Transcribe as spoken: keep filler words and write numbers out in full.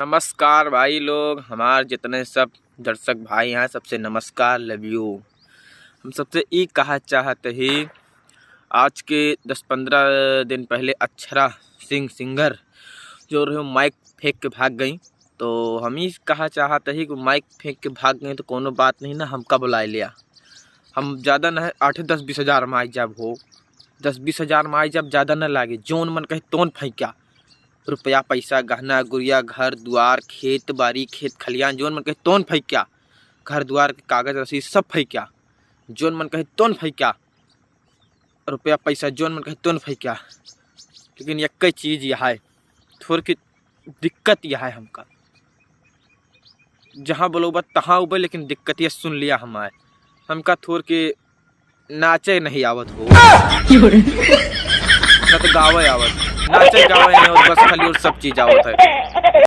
नमस्कार भाई लोग, हमार जितने सब दर्शक भाई हैं, सबसे नमस्कार, love you। हम सबसे ई कहा चाहत ही, आज के दस पन्द्रह दिन पहले अक्षरा सिंह singer जो रहे, माइक फेंक के भाग गई। तो हम ई कहा चाहत ही कि माइक फेंक के भाग गई तो कोनो बात नहीं ना, हमका बुलाए लिया। हम ज़्यादा ना, आठ दस बीस हज़ार में आई जाब हो, दस बीस हज़ार में आई जाब, ज़्यादा ना लागे। जौन मन कहे तौन फेंक्या, रुपया पैसा, गहना गुरिया, घर दुआर, खेत बारी, खेत खलियान, जौन मन कहे तौन फेंक्या, घर दुआर के कागज रसीद सब फेंक्या, जौन मन कहे तौन फेंक्या, रुपया पैसा जौन मन कहे तौन फेंक्या। लेकिन एक चीज यह है, थोड़ की दिक्कत यह है हमका, जहाँ बोलौबा तहाँ उबे, लेकिन दिक्कत ये सुन लिया हमार, हमका थोड़ के नाचे नहीं आवत हो, ना तो गावे आवत, नाचे गावे नहीं आवत, बस खाली और सब चीज आवत है।